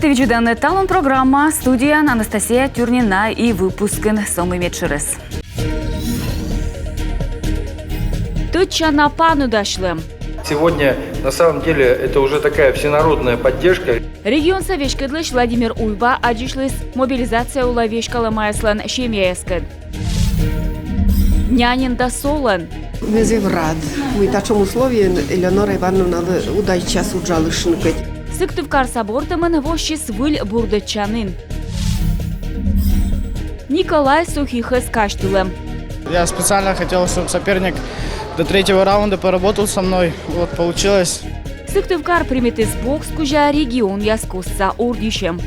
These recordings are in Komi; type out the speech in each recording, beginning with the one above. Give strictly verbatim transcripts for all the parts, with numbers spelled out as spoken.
Ті видзӧданныд «Талун» программа, студияын Анастасия Тюрнина. И выпускын сӧмын медшӧрыс. Тӧдчана паныдасьлӧм. Сегодня, на самом деле, это уже такая всенародная поддержка. Регионса веськӧдлысь Владимир Уйба аддзысьліс мобилизация улӧ веськалӧмаяслӧн семьяяскӧд. Няньӧн да солӧн. Ме зэв рад, мый тачӧм условиеын Элеонора Ивановналы удайтчас уджалыштны кӧть. Сыктывкарса бортӧмын воссис выль бурдӧдчанін. Николай Сухихӧс казьтылӧм. Я специально хотел, чтобы соперник до третьего раунда поработал со мной. Вот получилось. Сыктывкар примитіс бокс кузя регионъяс костса ордйысьӧм.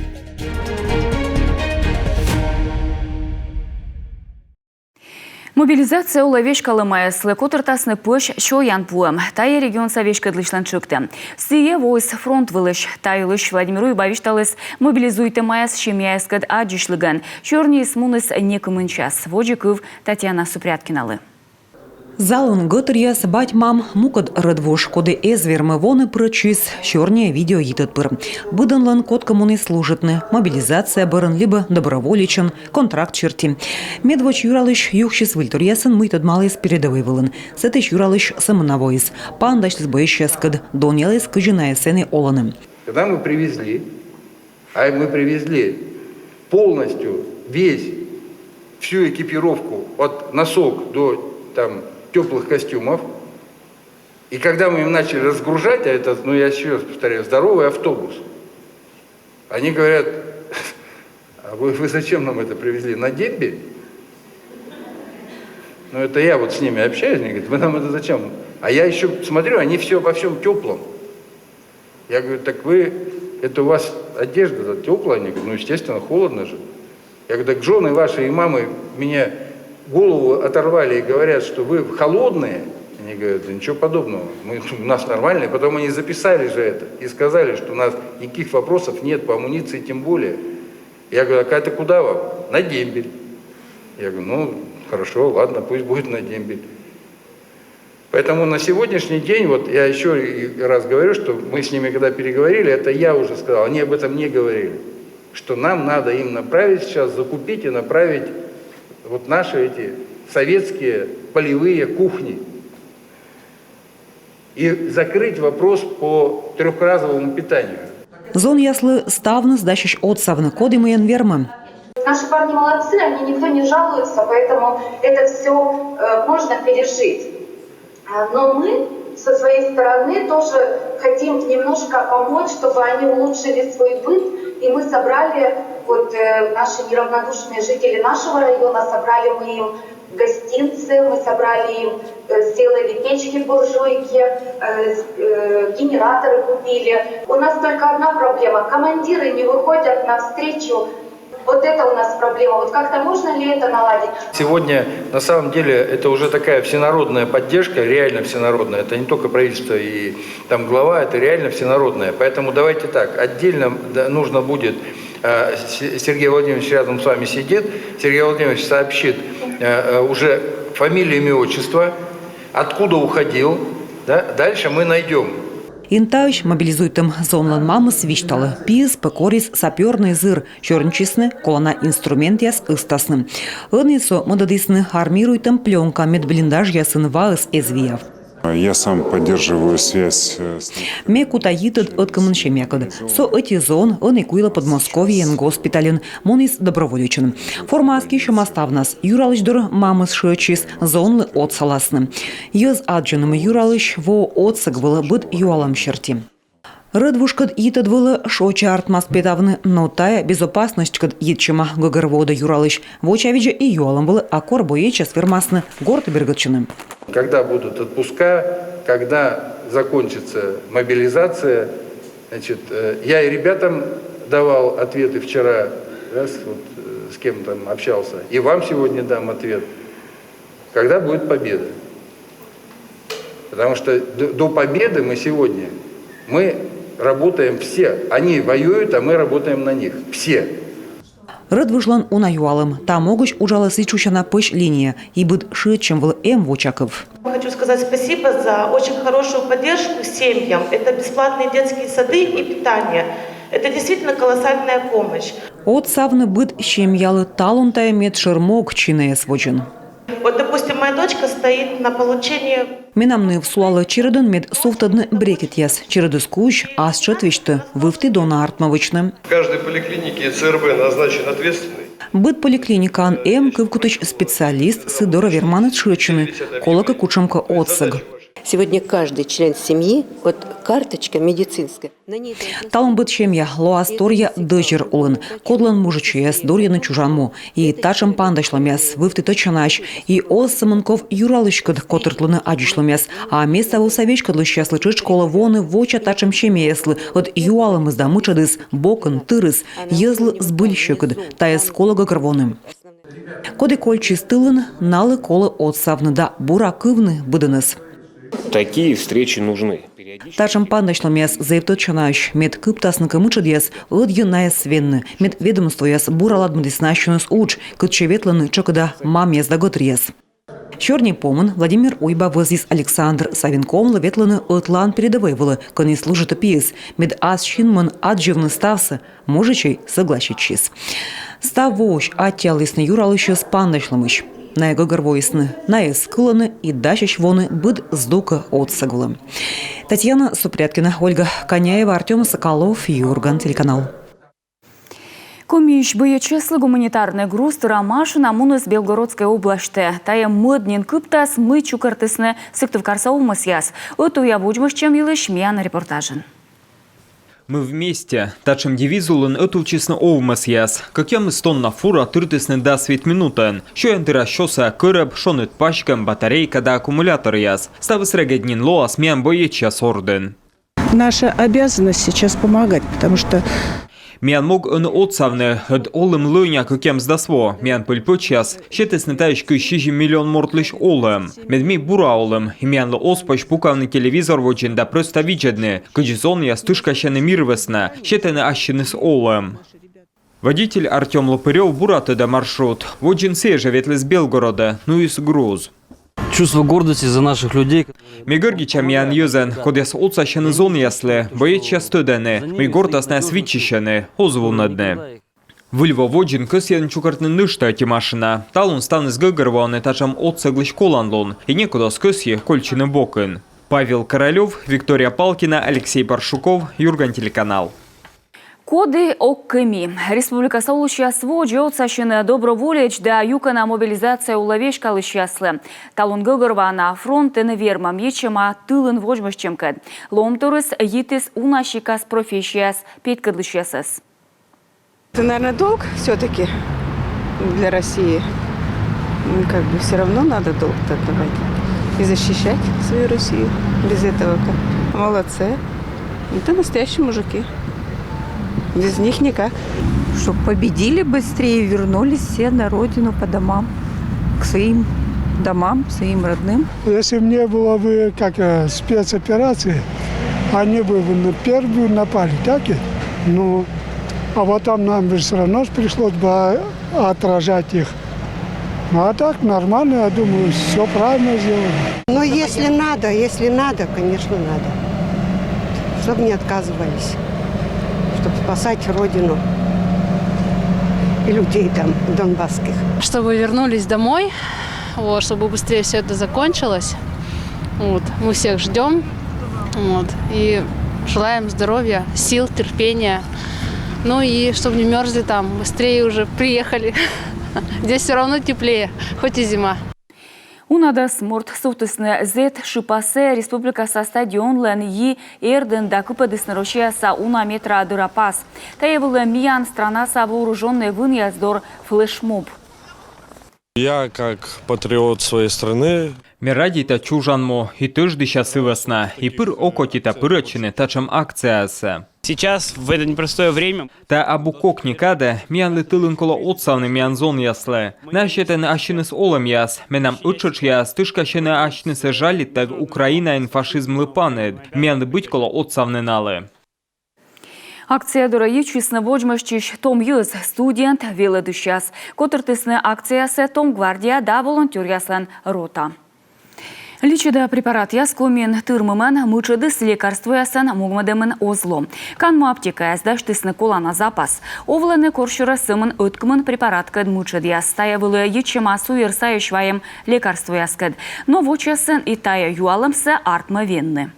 Мобилизация улӧ веськалӧмаяслы котыртасны пӧсь сёян пуӧм. Тайӧ регионса веськӧдлысьлӧн чӧктӧм. Сійӧ воис фронт вылысь. Та йылысь Владимир Уйба висьталіс мобилизуйтӧмаяс семьяяскӧд аддзысьлігӧн. Сёрниыс муніс некымын час. Водзӧ кыв Татьяна Супряткиналы. Залын гӧтыръяс, бать-мам, мукӧд рӧдвуж, коді эз вермы воны прӧчйыс, сёрниӧ видео йитӧд пыр. Быдӧнлӧн кодкӧ муніс служитны мобилизация бӧрын либӧ доброволечӧн, контракт серти. Медводз юралысь юксис выльторъясӧн, мый тӧдмаліс передӧвӧй вылын. Сэтысь юралысь сӧмын на воис. Паныдасьліс боечьяскӧд, донъяліс, кыдзи найӧ сэні олӧны. Когда мы привезли, а мы привезли полностью весь, всю экипировку от носок до там тёплых костюмов, и когда мы им начали разгружать, а это, ну, я ещё раз повторяю, здоровый автобус, они говорят: «А вы, вы зачем нам это привезли? На дембель?» Ну, это я вот с ними общаюсь, они говорят: «Вы нам это зачем?» А я ещё смотрю, они всё во всём тёплом. Я говорю: «Так вы, это у вас одежда-то тёплая?» Они говорят: «Ну, естественно, холодно же». Я говорю: «Так жены ваши и мамы мне голову оторвали и говорят, что вы холодные». Они говорят: «Да ничего подобного, мы, у нас нормально». Потом они записали же это и сказали, что у нас никаких вопросов нет, по амуниции тем более. Я говорю: «А это куда вам?» «На дембель». Я говорю: «Ну, хорошо, ладно, пусть будет на дембель». Поэтому на сегодняшний день, вот я ещё и раз говорю, что мы с ними когда переговорили, это я уже сказал, они об этом не говорили, что нам надо им направить сейчас, закупить и направить вот наши эти советские полевые кухни и закрыть вопрос по трёхразовому питанию. Зонъяслы ставныс дасьӧсь отсавны, коді мыйӧн вермӧ. Наши парни молодцы, они никто не жалуется, поэтому это всё, э, можно пережить. А, но мы со своей стороны тоже хотим немножко помочь, чтобы они улучшили свой быт. И мы собрали, вот, э, наши неравнодушные жители нашего района, собрали мы им гостинцы, мы собрали им, э, сделали печки-буржуйки, э, с-, э, генераторы купили. У нас только одна проблема. Командиры не выходят навстречу. Вот это у нас проблема. Вот как-то можно ли это наладить? Сегодня, на самом деле, это уже такая всенародная поддержка, реально всенародная. Это не только правительство и там глава, это реально всенародная. Поэтому давайте так, отдельно, да, нужно будет, э, С-, Сергей Владимирович рядом с вами сидит, Сергей Владимирович сообщит, э, э, уже фамилию, имя, отчество, откуда уходил, да, дальше мы найдём. Интаысь мобилизуйтӧм зонлӧн мамыс висьталӧ: пиыс пӧ корис сапёрнӧй зыр, сёрнитчисны, колана инструментъяс ыстасны. Ӧні со мӧдӧдісны армируйтӧм плёнка, мед блиндажъясын ваыс эз вияв. Я сам поддерживаю связь, э, с... Ме кута йитӧд ӧткымын семьякӧд. Со ӧти зон, ӧні куйлӧ Подмосковьеын госпитальын, муніс доброволечӧн. Формаыс киссьӧма ставнас. Юралысь дор мамыс шыӧдчис, зонлы отсаласны. Йӧз аддзӧны, мый юралысь воӧ отсӧг вылӧ быд юалӧм серти. Рӧдвужкӧд йитӧд вылӧ шоча артмас петавны, но тайӧ безопасностькӧд йитчӧма гӧгӧрвоӧдӧ юралысь. Вочавидзӧ и юалӧм вылӧ, а кор боечьяс вермасны гортӧ бергӧдчыны. Когда будут отпуска, когда закончится мобилизация, значит, э, я и ребятам давал ответы вчера, да, с-, вот, э, с кем там общался, и вам сегодня дам ответ, когда будет победа. Потому что до, до победы мы сегодня, мы работаем все. Они воюют, а мы работаем на них. Все. Рӧдвужлӧн уна юалӧм. Та могысь уджалӧ сідзжысь на пӧсь линия, и быд шыӧдчӧм вылӧ эм вочакыв. Хочу сказать спасибо за очень хорошую поддержку семьям. Это бесплатные детские сады и питание. Это действительно колоссальная помощь. Отсавны быд семьялы. Талун тайӧ медшӧр мог чинаяс водзын. Вот, допустим, моя дочка стоит на получении. Менам ныв сулалӧ чередӧн, мед сувтӧдны брекетъяс. Чередыс кузь, ас тшӧт весьтӧ, вывті дона артмӧ вӧчны. В каждой поликлинике ЦРБ назначен ответственный. Быд поликлиникаын эм кывкутысь специалист, сы дорӧ верманныд шыӧдчыны, колӧ кӧ кутшӧмкӧ отсӧг. Сегодня каждый член семьи, вот карточка медицинская, на ней должна... Талун быд семья лоас торъя дӧзьӧр улын, кодлӧн мужичӧйяс дорйӧны чужан му. И татшӧм паныдасьлӧмъяс вывті тӧдчанаӧсь, и оз сӧмын ков юралысьыскӧд котыртлыны аддзысьлӧмъяс. А меставывса веськӧдлысьяслы тшӧтш колӧ воны воча татшӧм семьяяслы, ӧд юалӧмыс да мытшӧдыс бокын тырыс, йӧзлы збыль сьӧкыд, тайӧс колӧ гӧгӧрвоны. Коді кольччис тылын, налы колӧ отсавны да бура кывны быдӧнӧс. Такие встречи нужны. Татшӧм паныдасьлӧмъяс зэв тӧдчанаӧсь, мед кыптасны кӧ мытшӧдъяс, ӧдйӧ найӧс венны, мед ведомствояс бура ладмӧдісны ассьыныс удж, кытчӧ ветлӧны тшӧкыда мамъяс да гӧтыръяс. Сёрни помын Владимир Уйба вӧзйис Александр Савенковлы ветлыны ӧтлаын передӧвӧй вылӧ, кӧні служитӧ пиыс, мед ас синмӧн аддзывны ставсӧ. Мужичӧй сӧгласитчис. Став воысь аттьӧалісны юралысьӧс паныдасьлӧмысь. Найӧ гӧгӧрвоисны, найӧс кылӧны и дасьӧсь воны быд здукӧ отсӧг вылӧ. Татьяна Супряткина, Ольга Коняева, Артём Соколов, «Юрган» телеканал. Комиысь боечьяслы гуманитарнӧй груз тыра машина муніс Белгородскӧй обласьтӧ. Тайӧ мӧд нин кыптас, мый чукӧртісны Сыктывкарса овмӧсъяс. Ӧтувъя водзмӧстчӧм йылысь миян репортажын. «Мы вместе». Татшӧм девиз улын ӧтувтчисны овмӧсъяс. Кӧкъямыс тонна фура тыртісны дас вит минутӧн. Сёян тыра сё сайӧ кӧрӧб, шоныд паськӧм, батарейка да аккумуляторъяс. Ставыс регыд нин лоас миян боечьяс ордын. Наша обязанность сейчас помогать, потому что... Миян мог ӧні отсавны, ӧд олӧм лӧня кӧкъямысдас во. Миян пӧль-пӧчьяс сетісны таысь кызь сизим миллион мортлысь олӧм. Мед ми бура олім, и миянлы оз позь пукавны телевизор водзын да прӧста видзӧдны, кыдзи зонъяс тышкасьӧны мир вӧсна, сетӧны ассьыныс олӧм. Водитель Артём Лопырёв бура тӧдӧ маршрут. Водзын сійӧ жӧ ветліс Белгородӧ, нуис груз. Чувство гордости за наших людей. Ме гӧрдитча миян йӧзӧн, кодъяс отсасьӧны зонъяслы. Боечьяс тӧдӧны, мый гортас найӧс виччысьӧны, оз вунӧдны. Выль во водзын кӧсйӧны чукӧртны нӧшта ӧти машина. Талун ставныс гӧгӧрвоӧны татшӧм отсӧглысь коланлун, и некод оз кӧсйы кольччыны бокын. Павел Королёв, Виктория Палкина, Алексей Паршуков, «Юрган» телеканал. Коді ог кӧми. Республикаса олысьяс водзӧ отсасьӧны доброволеч да юкӧна мобилизация улӧ веськалысьяслы. Талун гӧгӧрвоана, фронтын вермӧм йитчӧма тылын водзмӧстчӧмкӧд. Лоӧмторйыс йитіс уна сикас профессияс петкӧдлысьясӧс. Это, наверное, долг все-таки для России. Ну, как бы все равно надо долг отдавать и защищать свою Россию. Без этого как? Молодцы. Это настоящие мужики. Без них никак. Чтоб победили быстрее, вернулись все на родину, по домам, к своим домам, своим родным. Если бы не было бы как э, спецоперации, они бы на первую напали, так и? Ну, а вот там нам бы все равно пришлось бы а, отражать их. Ну а так нормально, я думаю, все правильно сделали. Но если надо, если надо, конечно, надо. Чтобы не отказывались, чтобы спасать родину и людей там донбасских. Чтобы вернулись домой, вот, чтобы быстрее все это закончилось. Вот, мы всех ждем. Вот, и желаем здоровья, сил, терпения. Ну и чтобы не мерзли там, быстрее уже приехали. Здесь все равно теплее, хоть и зима. Унадас морт сувтісны зэт шыпасӧ республикаса стадионлӧн йи эрдын да кыпӧдісны Россияса уна метра дӧрапас. Тайӧ вӧлі миян странаса вооружённӧй вынъяс дор флешмоб. Я как патриот своей страны. Ме радейта чужан му и тӧждыся сы вӧсна, и пыр окотита пырӧдчыны татшӧм акциясӧ. Сейчас, в это непростое время. Та абу кокни кадӧ миянлы тылын колӧ отсавны миян зонъяслы. Найӧ сетӧны ассьыныс олӧмъяс, менам ӧттшӧтшъяс тышкасьӧны асьнысӧ жалиттӧг Украинаын фашизмлы паныд. Миянлы быть колӧ отсавны налы. Акция дорӧ йитчисны водзмӧстчысь том йӧз, студент, велӧдысьяс. Котыртісны акциясӧ том гвардия да волонтёръяслӧн рота. Личӧда препаратъяс Комиын тырмымӧн, мытшӧдыс лекарствоясӧн могмӧдӧмын оз ло. Канму аптекаяс дасьтісны колана запас. Овлӧны корсюрӧ сӧмын ӧткымын препараткӧд мытшӧдъяс. Тайӧ вӧлі йитчӧма суйӧр сайысь вайӧм лекарствояскӧд. Но вочасӧн и тайӧ юалӧмсӧ артмӧ венны.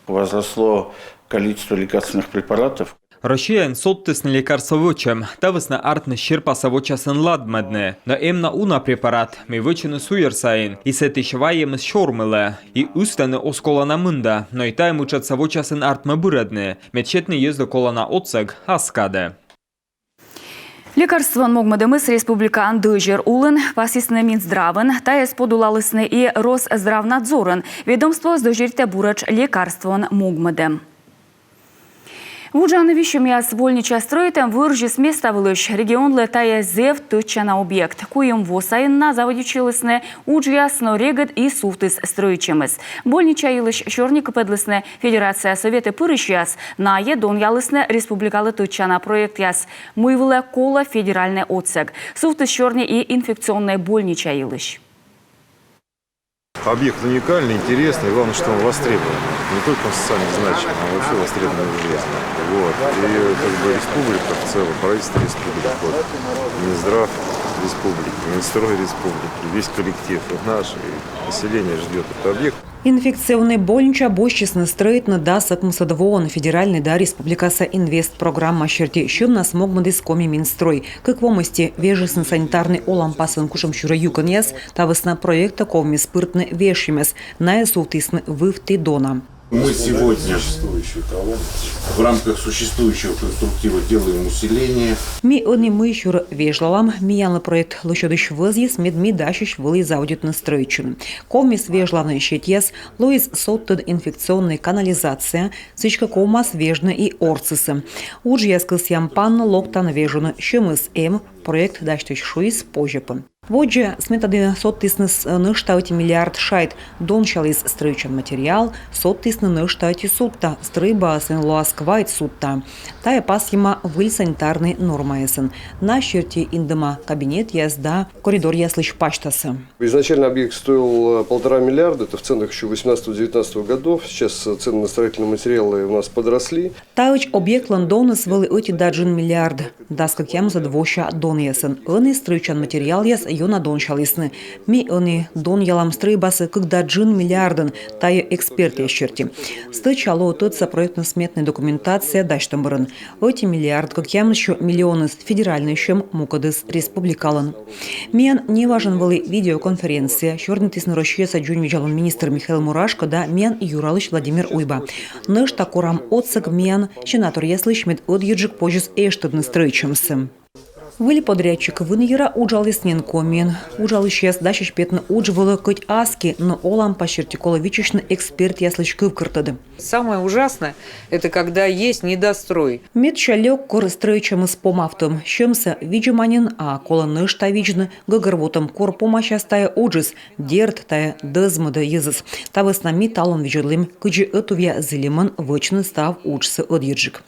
Возросло количество лекарственных препаратов. Россияын содтісны лекарство вӧчӧм, та вӧсна артмис серпасӧ вочасӧн ладмӧдны. Но эм на уна препарат, мый вӧчӧны суйӧр сайын, и сэтысь вайӧмыс сёрмылӧ, и ыстӧны оз колана мында, но и тайӧ мытшӧдсӧ вочасӧн артмӧ бырӧдны, мед сетны йӧзлы колана отсӧг ас кадӧ. Лекарствоӧн могмӧдӧмыс республикаын дӧзьӧр улын, пасйисны Минздравын, тайӧс подулалісны и Росздравнадзорын. Ведомствоыс дӧзьӧритӧ буретш лекарствоӧн могмӧдӧм. Вуджан висьӧмъяс больнича стрӧитӧм вӧрзис места вылысь. Регионлы тайӧ зэв тӧдчана объект. Куим во сайын на заводитчылісны уджъяс, но регыд и сувтіс стрӧитчӧмыс. Больнича йылысь сёрни кыпӧдлісны Федерация Советӧ пырысьяс, найӧ донъялісны республикалы тӧдчана проектъяс, мый вылӧ колӧ федеральнӧй отсӧг. Сувтіс сёрни и инфекционнӧй больнича йылысь. Объект уникальный, интересный, главное, что он востребован. Не только он социально значим, а вообще востребован в жизни. Вот. И как бы республика в целом, правительство республики, вот, Минздрав республики, Минстрой республики, весь коллектив и наш, и население ждет этот объект. Инфекционнӧй больнича босьтчисны стрӧитны дас ӧкмысӧд воын федеральнӧй да республикаса инвестпрограмма серти. Сьӧмнас могмӧдіс Коми Минстрой. Кык во мысти вежисны санитарнӧй оланпасын кутшӧмсюрӧ юкӧнъяс, та вӧсна проектӧ ковмис пыртны вежсьӧмъяс. Найӧ сувтісны вывті дона. Мы сегодня в рамках существующего конструктива делаем усиление. Ми ӧні мыйсюрӧ вежлалам, миянлы проект лӧсьӧдысь вӧзйис, мед ми дасьӧсь вӧлі заводитны стрӧитчыны. Ковмис вежлавны сетьяс, лоис содтӧд инфекционнӧй канализация, сідзкӧ ковмас вежны и ортсысӧ. Уджъяс кӧсъям паныны локтан вежонӧ. Сьӧмыс эм, проект дасьтысь шуис позьӧ пӧ. Водзӧ сметаӧ содтісны нӧшта ӧти миллиард шайт, донсяліс стрӧитчан материал, содтісны нӧшта ӧти судта, стрӧйбаыс лоас квайт судта. Тайӧ пасйӧма выль санитарнӧй нормаясӧн. На серти индӧма кабинетъяс да коридоръяслысь пасьтасӧ. Изначально объект стоил, э, полтора миллиарда, это в ценах ещё восемнадцатого-девятнадцатого годов. Сейчас, э, цены на строительные материалы у нас подросли. Таӧдз объектлӧн доныс вӧлі ӧти да джын миллиард дас кӧкъямысӧд вося донъясӧн. Ӧні стрӧитчан материалъяс ёна донсялісны. Ми ӧні донъялам стрӧйбасӧ кык да джын миллиардӧн, тайӧ экспертъяс серти. Стӧча лоӧ тӧдса проектно-сметнӧй документация дасьтӧм бӧрын. Ӧти миллиард кӧкъямыссё миллионыс федеральнӧй сьӧм, мукӧдыс республикалӧн. Миян неважӧн вӧлі видеоконференция, сёрнитісны Россияса дзоньвидзалун министр Михаил Мурашко да миян юралысь Владимир Уйба. Нӧшта корам отсӧг миян сенаторъяслысь, мед ӧдйӧджык позис эштӧдны стрӧитчӧмсӧ. Выль подрядчик вынйӧра уджаліс нин Комиын. Уджалысьяс дасьӧсь петны удж вылӧ кӧть аски, но оланпас серти колӧ виччысьны экспертъяслысь кывкӧртӧд. Самое ужасное, это когда есть недострой. Медся лёк, кор стрӧитчӧмыс помавтӧм. Сьӧмсӧ видзӧма нин, а колӧ нӧшта видзны. Гӧгӧрвотӧм, кор помасяс тайӧ уджыс. Дерт, тайӧ дӧзмӧдӧ йӧзӧс. Та вӧсна ми талун видзӧдлім, кыдзи ӧтувъя зільӧмӧн вӧчны став уджсӧ ӧдйӧджык.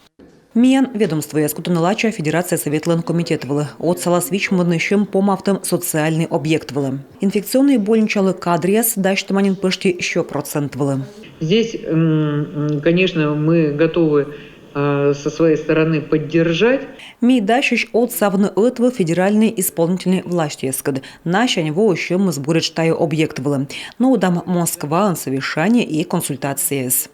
Миян ведомствояс кутӧны лача Федерация Советлӧн комитет вылӧ. Отсалас вичмӧдны сьӧм помавтӧм социальнӧй объект вылӧ. Инфекционнӧй больничалы кадръяс дасьтӧма нин пӧшти сё процент вылӧ. Здесь, м, м, конечно, мы готовы, а, со своей стороны поддержать. Ми дасьӧсь отсавны ӧтвыв федеральнӧй исполнительнӧй властьяскӧд. Насянь воӧ сьӧмыс буретш тайӧ объект вылӧ. Нуӧдам Москваын совещание и консультацияяс.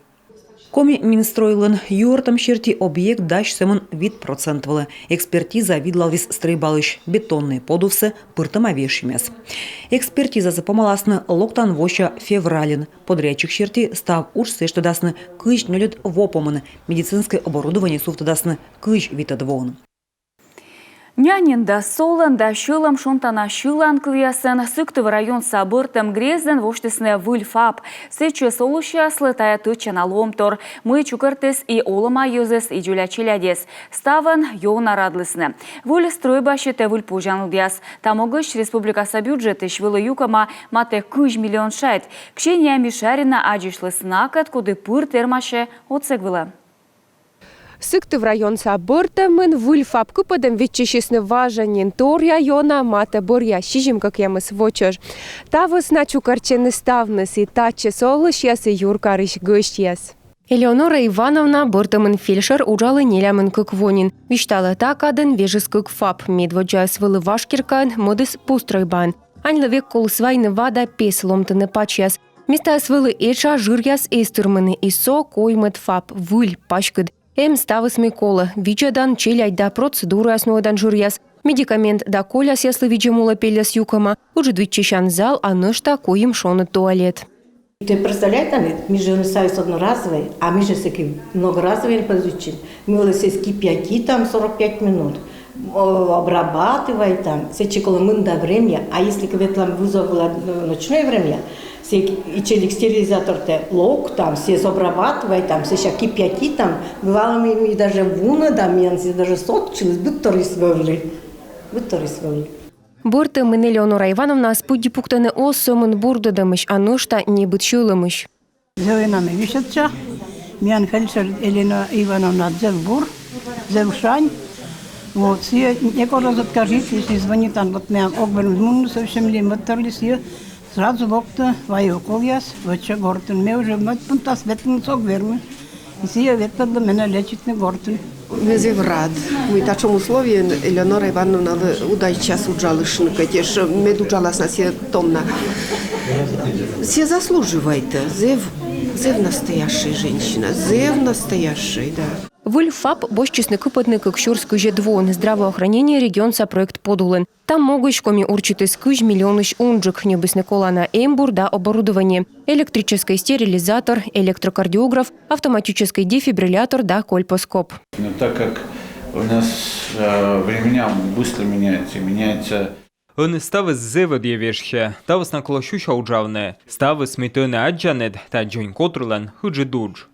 Коми Минстройлӧн юӧртӧм серти объект дась сӧмын вит процент вылӧ. Экспертиза видлаліс стрӧйбалысь бетоннӧй подувсӧ, пыртӧма вежсьӧмъяс. Экспертизасӧ помаласны локтан вося февральын. Подрядчик серти став уджсӧ эштӧдасны кызь нёльӧд во помын. Медицинскӧй оборудование сувтӧдасны кызь витӧд воын. Няньӧн да солӧн да сьӧлӧм шонтана сьыланкывъясӧн Сыктыв районса Бӧртӧм грездын восьтісны выль ФАП. Сэтчӧс олысьяслы тайӧ тӧдчана лоӧмтор, мый чукӧртіс и олӧма йӧзӧс, и дзоля челядьӧс. Ставӧн ёна радлісны. Выль стрӧйба сетӧ выль позянлудъяс. Та могысь республикаса бюджетысь вӧлі юкӧма матӧ кызь миллион шайт. Ксения Мишарина аддзысьліс накӧд, коді пыр тэрмасьӧ отсӧг вылӧ. Сыктыв районса Бӧртӧмын выль ФАП кыпӧдӧм виччысисны важӧн нин. Торъя ёна матӧ бӧръя сизим кӧкъямыс во чӧж. Та вӧсна чукӧртчӧны ставныс: и татчӧс олысьяс, и юркарысь гӧсьтъяс. Элеонора Ивановна, Бӧртӧмын фельдшер, уджалі нелямын кык во нин. Висьталӧ, та кадын вежис кык ФАП. Медводдзаыс вӧлі Вашкиркаын, мӧдыс Пустрӧйбаын. Аньлы век коліс вайны вада пес, ломтыны пачьяс. Местаыс вӧлі этша, жыръяс эз тырмыны, и со коймӧд ФАП, выль, паськыд. Эм ставыс, мый колӧ: видзӧдан, челядь да процедураяс нуӧдан жыръяс, медикамент да колясъяслы видзӧм улӧ пельӧс юкӧма, ыджыд виччысян зал, а нӧшта куим шоныд туалет. Тэ представляет, а, ми жӧ ӧні ставыс одноразовӧй, а ми жӧ сэки многоразовӧй пользуйтчим. Ми вӧлі сэсь кипятитам сорок пять минут, о, обрабатывайтам, сэтчӧ колӧ мында время, а если кӧ ветлам вызов вылӧ, э, ночное время, сэк ичӧтик стерилизатортӧ локтам, сэсь обрабатывайтам, сэсся кипятитам, бывало, ми, ми даже вунӧдам, миян сэсь даже сотчыліс, быдторйыс вӧвлі. Быдторйыс вӧвлі. Бӧртӧмын Элеонора Ивановнаӧс пыдди пуктӧны оз сӧмын бурдӧдӧмысь, а нӧшта небыд сьӧлӧмысь. Зэв ёна ме висьтча, миян фельдшер Елена Ивановна зэв бур, зэв шань. Вот, сійӧ некор оз откажитчы, если звонитан, вот мем ог вермы мунны совсем ли, мӧдтор ли, сійӧ сразу локтӧ, вайӧ уколъяс, вӧчӧ гортын. Ме уже мӧд пунктас ветлыны ог вермы. И сійӧ ветлӧдлӧ менӧ лечитны гортын. Ме зэв рад, мый татшӧм условиеын Элеонора Ивановналы удайтчас уджалыштны, кӧть эшшӧ мед уджалас на сійӧ том на. Сійӧ заслуживайтӧ, зэв, зэв настоящая женщина, зэв настоящая, да. Выль ФАП босьтчисны кыпӧдны кык сюрс кызьӧд воын «Здравоохранение» регионса проект подулын. Та могысь Коми урчитіс кызь миллионысь унджык. Ньӧбисны колана эмбур да оборудование: электрическӧй стерилизатор, электрокардиограф, автоматическӧй дефибриллятор да кольпоскоп. Но так как у нас, э, времена быстро меняются, меняется. Ӧні ставыс зэв ӧдйӧ вежсьӧ, та вӧсна колӧ сюся уджавны. Ставыс, мый тэ ӧні аддзанныд, та дзонь котырлӧн ыджыд удж.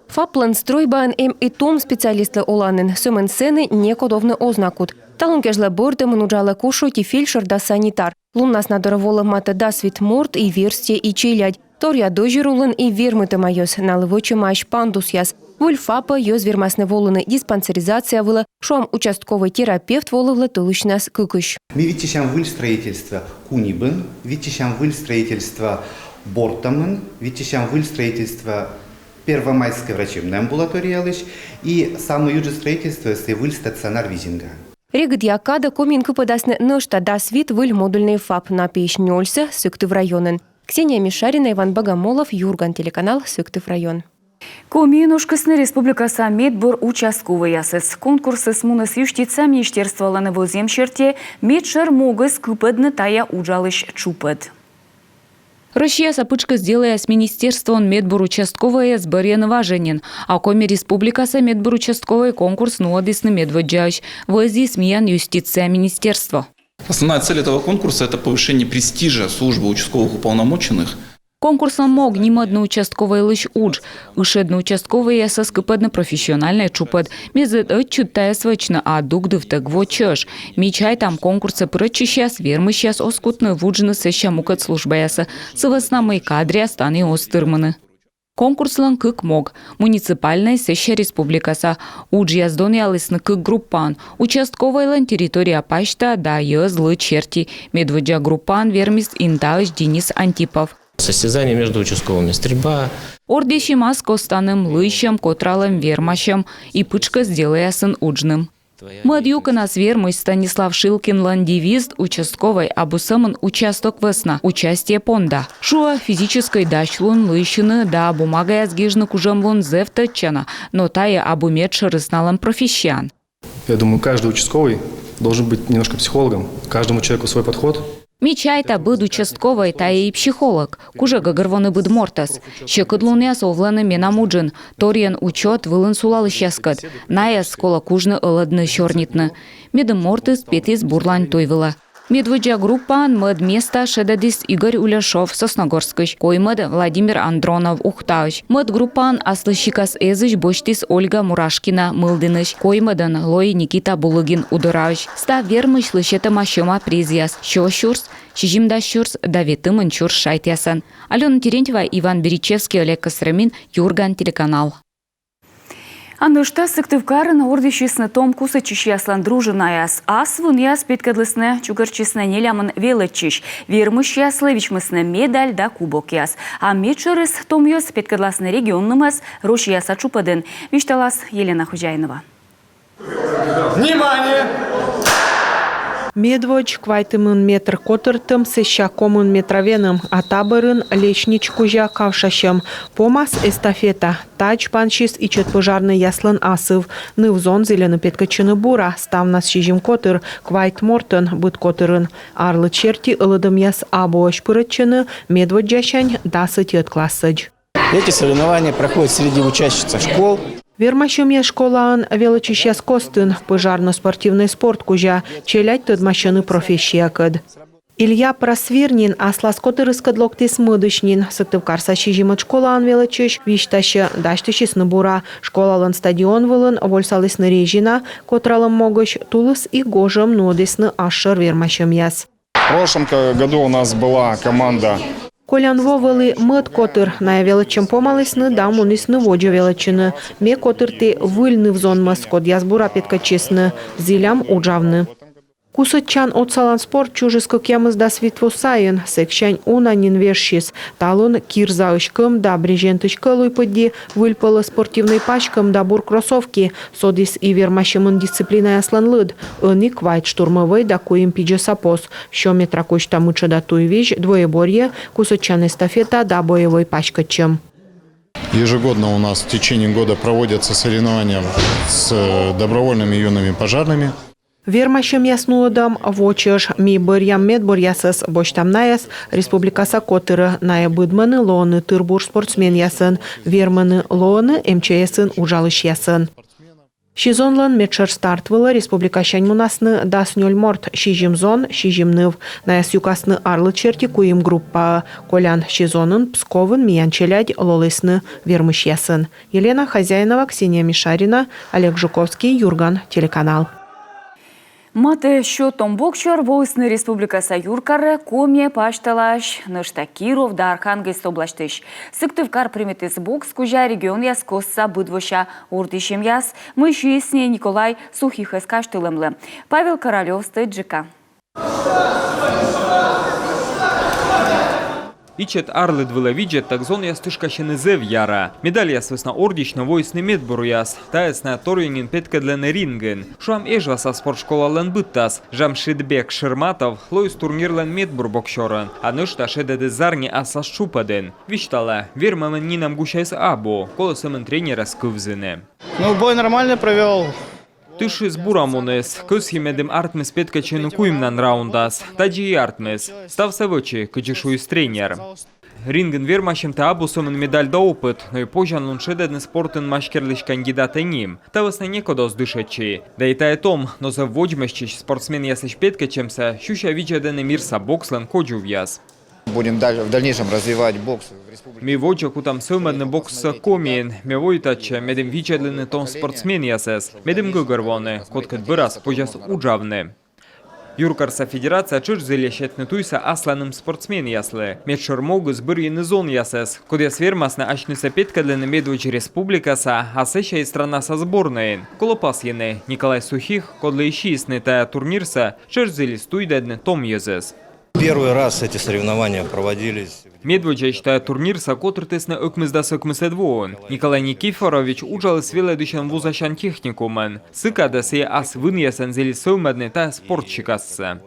ФАП-лӧн стрӧйбаын эм и том специалистлы оланін, сӧмын сэні некод овны оз на кут. Талун кежлӧ Бӧртӧмын уджалӧ кошкӧ ӧти фельдшер да санитар. Луннас на дорӧ волӧ матӧ дас вит морт, и верстьӧ, и челядь. Торъя дӧзьӧр улын и вермытӧма йӧз, налы вӧчӧмаӧсь пандусъяс. Выль ФАП-ӧ йӧз вермасны волыны диспансеризация вылӧ, шуам, участковӧй терапевт волывлӧ тӧлысьнас кыкысь. Ми виччысям выль строительство Кунибын, виччысям выль строительство Бӧртӧмын, виччысям выль строительство Первомайскӧй врачебнӧй амбулаториялысь и самӧй ыджыд строительство — сійӧ выль стационар Визинга. Регыдъя кадӧ Комиын кыпӧдасны нӧшта дас вит выль модульнӧй ФАП, на пиысь нёльсӧ Сыктыв районын. Ксения Мишарина, Иван Богомолов, «Юрган» телеканал, Сыктыв район. Комиын ошкисны республикаса медбур участковӧйясӧс. Конкурсыс муніс юстиция министерстволӧн вӧзйӧм серти. Медшӧр могыс — кыпӧдны тайӧ уджалысь чупӧд. Россияса пытшкӧс делӧяс министерствоын медбур участковӧйӧс бӧрйӧны важӧн нин, а Коми Республикаса медбур участковӧй конкурс нуӧдісны медводдзаысь, вӧзйис миян юстиция министерство. Основная цель этого конкурса — это повышение престижа службы участковых уполномоченных. Конкурслӧн мог — нимӧдны участковӧйлысь удж, ышӧдны участковӧйясӧс кыпӧдны профессиональнӧй чупӧд. Мезд ӧтчыд тайӧс вӧчны, а дугдывтӧг во чӧж. Ми чайтам, конкурсӧ пырӧдчысьяс, вермысьяс оз кутны вуджны сэсся мукӧд службаясӧ, сы вӧсна мый кадръяс тані оз тырмыны. Конкурслӧн кык мог: муниципальнӧй, сэсся республикаса. Уджъяс донъялісны кык группаын: участковӧйлӧн территория пасьта да йӧз лыд серти. Медводдза группаын вермис Интаысь Денис Антипов. Состязание между участковыми, стрельба. Ордйысим ас костаным, лыйсьӧм, котралӧм, вермасьӧм и пытшкӧс делӧясын уджным. Мӧд юкӧнас вермысь Станислав Шилкинлӧн девиз: «Участковӧй абу сӧмын участок вӧсна, участие понда». Шуӧ, физическӧй дасьлун, лыйсьыны да бумагаяс гижны кужӧмлун зэв тӧдчана, но тайӧ абу медшӧрыс налӧн профессияын. Я думаю, каждый участковый должен быть немножко психологом, каждому человеку свой подход. Ме чайта, быд участковӧй — тайӧ и психолог. Кужӧ гӧгӧрвоны быд мортӧс. Сьӧкыдлунъяс овлӧны менам уджын, торйӧн учёт вылын сулалысьяскӧд. Найӧс колӧ кужны, ӧлӧдны, сёрнитны. Медым мортыс петіс бурлань туй вылӧ. Медводдза группаын мӧд места шедӧдіс Игорь Уляшов, Сосногорскысь, коймӧд — Владимир Андронов, Ухтаысь. Мӧд группаын аслыссикас эзысь босьтіс Ольга Мурашкина, Мылдінысь, коймӧдӧн лои Никита Булыгин, Удораысь. Став вермысьлы сетӧма сьӧма призъяс: сё сюрс, сизимдас сюрс да ветымын сюрс шайтъясӧн. Алёна Терентьева, Иван Беричевский, Олег Костромин, «Юрган» телеканал. А нӧшта Сыктывкарын ордйысисны том кусӧдчысьяслӧн дружинаяс. Ас вынъяс петкӧдлісны, чукӧртчисны нелямын велӧдчысь. Вермысьяслы вичмисны медаль да кубокъяс. А медшӧрыс том йӧз петкӧдласны регионнымӧс Россияса тшупӧдын. Висьталас Елена Хозяинова. Внимание! Медводз квайтымын метр котыртӧм, сэсся комын метра веным, а та бӧрын лестниц кузя кавшасьӧм. Помас эстафета. Тадз пансис ичӧт пӧжарнӧйяслӧн асыв. Ныв-зон зільӧны петкӧдчыны бура, ставнас сизим котыр, квайт мортӧн быд котырын. Арлыд серти ӧлӧдӧмъяс абуӧсь пырӧдчӧны, медводдзасянь дас ӧтиӧд классӧдз. Эти соревнования проходят среди учащихся школ. Вермасьӧмъяс школаын велӧдчысьяс костын, пӧжарно-спортивнӧй спорт кузя, челядь тӧдмасьӧны профессиякӧд. Илья Просвирнин аслас котырыскӧд локтіс мӧдысь нин. Сыктывкарса сизимӧд школаын велӧдчысь висьтасьӧ, дасьтысисны бура. Школалӧн стадион вылын вольсалісны резина котралӧм могысь, тулыс и гожӧм нуӧдісны асшӧр вермасьӧмъяс. В прошлом ка-, году у нас была команда. Колян во вӧлі мӧд котыр, найӧ велӧдчӧм помалісны да мунісны водзӧ велӧдчыны. Ме котырті выль ныв-зонмӧс, кодъяс бура петкӧдчисны, зілям уджавны. Кусӧдчан отсалан спорт чужис кӧкъямысдас вит во сайын, сэксянь уна нин вежсис. Талун кирзаысь кӧм да брезентысь кӧлуй пыдди выльпӧлӧ спортивнӧй паськӧм да бур кроссовки. Содіс и вермасьӧмын дисциплинаяслӧн лыд. Ӧні квайт штурмӧвӧй да куим пидзӧса пос. Сё метра кузьта мытшӧда туйвизь, двоеборье, кусӧдчан эстафета да боевӧй паськӧдчӧм. Ежегодно у нас в течение года проводятся соревнования с, э, добровольными юными пожарными. Вермасьӧмъяс нуӧдӧм во чӧж. Ми бӧръям медбуръясӧс, босьтам найӧс республикаса котырӧ. Найӧ быдмӧны лоӧны тыр-бур спортсменъясӧн, вермӧны лоӧны эм че эсын уджалысьясӧн. Сезонлӧн медшӧр старт вылӧ республикасянь мунасны дас нёль морт, сизим зон, сизим ныв. Найӧс юкасны арлыд серти куим группаӧ. Колян сезонын Псковын миян челядь лолісны вермысьясӧн. Елена Хозяинова, Ксения Мишарина, Олег Жуковский, «Юрган» телеканал. Матӧ сё том боксёр воисны республикаса юркарӧ Комиӧ пасьталаысь, нӧшта Киров да Архангельск обласьтысь. Сыктывкар примитіс бокс кузя регионъяс костса быдвося ордйысьӧмъяс, мый сиисны Николай Сухихӧс казьтылӧмлы. Павел Королёв стӧчджыка. Ичӧт арлыд вылӧ видзӧдтӧг зонъяс тышкасьӧны зэв яра. Медальяс вӧсна ордйысьны воисны медбуръяс. Тайӧс найӧ торйӧн нин петкӧдлӧны рингын. Шуам, Эжваса спортшколалӧн быдтас Жамшидбек Ширматов лоис турнирлӧн медбур боксёрӧн, а нӧшта шедӧдіс зарни аслас тшупӧдын. Висьталӧ, вермӧмын нинӧм гусяыс абу, колӧ сӧмын тренерӧс кывзыны. Ну, бой нормально провёл. Тышыс бура муніс, кӧсйи, медым артмис петкӧдчыны куимнан раундас. Тадзи и артмис. Ставсӧ вӧчи, кыдзи шуис тренер. Рингын вермасьӧмтӧ абу сӧмын медаль да опыт, но и позянлун шедӧдны спортын мастеръяслысь кандидатӧ ним. Та вӧсна некод оз дышӧдчы. Да и тайӧ том, но зэв водзмӧстчысь спортсменъяслысь петкӧдчӧмсӧ сюся видзӧдӧны мирса бокслӧн кодзувъяс. Будем даль-, в дальнейшем развивать бокс в республике. Ми водзӧ кутам сӧвмӧдны бокссӧ Комиын. Ме вои татчӧ, медым видзӧдлыны том спортсменъясӧс, медым гӧгӧрвоны, кодкӧд бӧрас позяс уджавны. Юркарса федерация тшӧтш зільӧ сетны туйсӧ асланым спортсменъяслы. Медшӧр могыс — бӧрйыны зонъясӧс, кодъяс вермасны асьнысӧ петкӧдлыны медводз республикаса, а сэсся и странаса сборнӧйын. Колӧ пасйыны, Николай Сухих, кодлы и сиисны тайӧ турнирсӧ, тшӧтш зілис туйдӧдны том йӧзӧс. Первый раз эти соревнования проводились. Медводдзаысь тайӧ турнирсӧ котыртісны ӧкмысдас ӧкмысӧд воын. Николай Никифорович уджаліс велӧдысьӧн вузасян техникумын. Сыкӧд сійӧ ас вынъясӧн зілис сӧвмӧдны тайӧ спорт сикассӧ.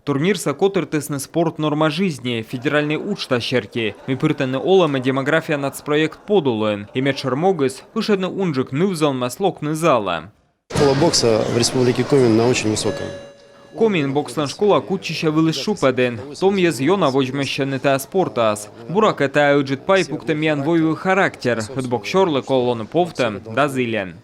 Турнирсӧ котыртісны «Спорт — норма жизни» федеральнӧй уджтас серти, мый пыртӧны олӧмӧ «Демография» нацпроект подулын. И медшӧр могыс — ышӧдны унджык ныв-зонмӧс локны залӧ. Школа бокса в Республике Коми на очень высоком. Комиын бокслӧн школа кутчысьӧ вылыс тшупӧдын. Том йӧз ёна водзмӧстчӧны тайӧ спортас. Буракӧ, тайӧ ыджыд пай пуктӧ миян войвыв характер, ӧд боксёрлы колӧ лоны повтӧм да зільӧн.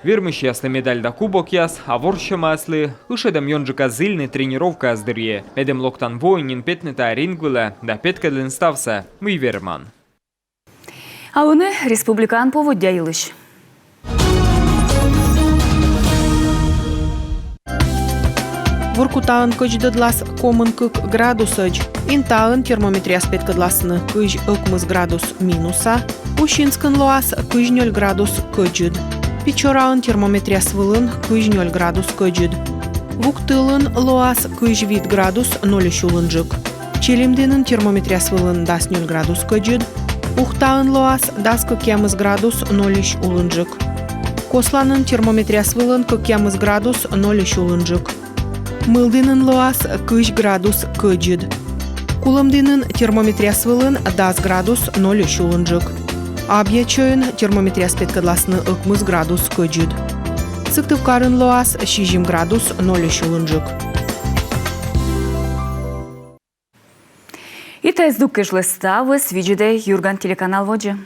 Вермысьяслы медаль да кубокъяс, а ворсӧмаяслы ышӧдӧм ёнджыка зільны тренировкаяс дырйи, медым локтан воын нин петны тайӧ ринг вылӧ да петкӧдлыны ставсӧ, мый верман. А ӧні республикаын поводдя йылысь. Воркутаын кӧдздӧдлас комын кык градусӧдз. Интаын термометръяс петкӧдласны кызь ӧкмыс градус минуса, Усинскын лоас кызь нёль градус кӧдзыд. Печораын термометръяс вылын кызь нёль градус кӧдзыд. Вуктылын лоас кызь вит градус нольысь улынджык. Челимдінын термометръяс вылын дас нёль градус кӧдзыд. Ухтаын лоас дас кӧкъямыс градус нольысь улынджык. Косланын термометръяс вылын кӧкъямыс градус нольысь улынджык. Мылдінын лоас кызь градус кӧдзыд. Кулӧмдінын термометръяс вылын дас градус нольысь улынджык. Абъячойын термометръяс петкӧдласны ӧкмыс градус кӧдзыд. Сыктывкарын лоас сизим градус нольысь улынджык. И тайӧ здук кежлӧ ставыс. Видзӧдӧй «Юрган» телеканал водзӧ.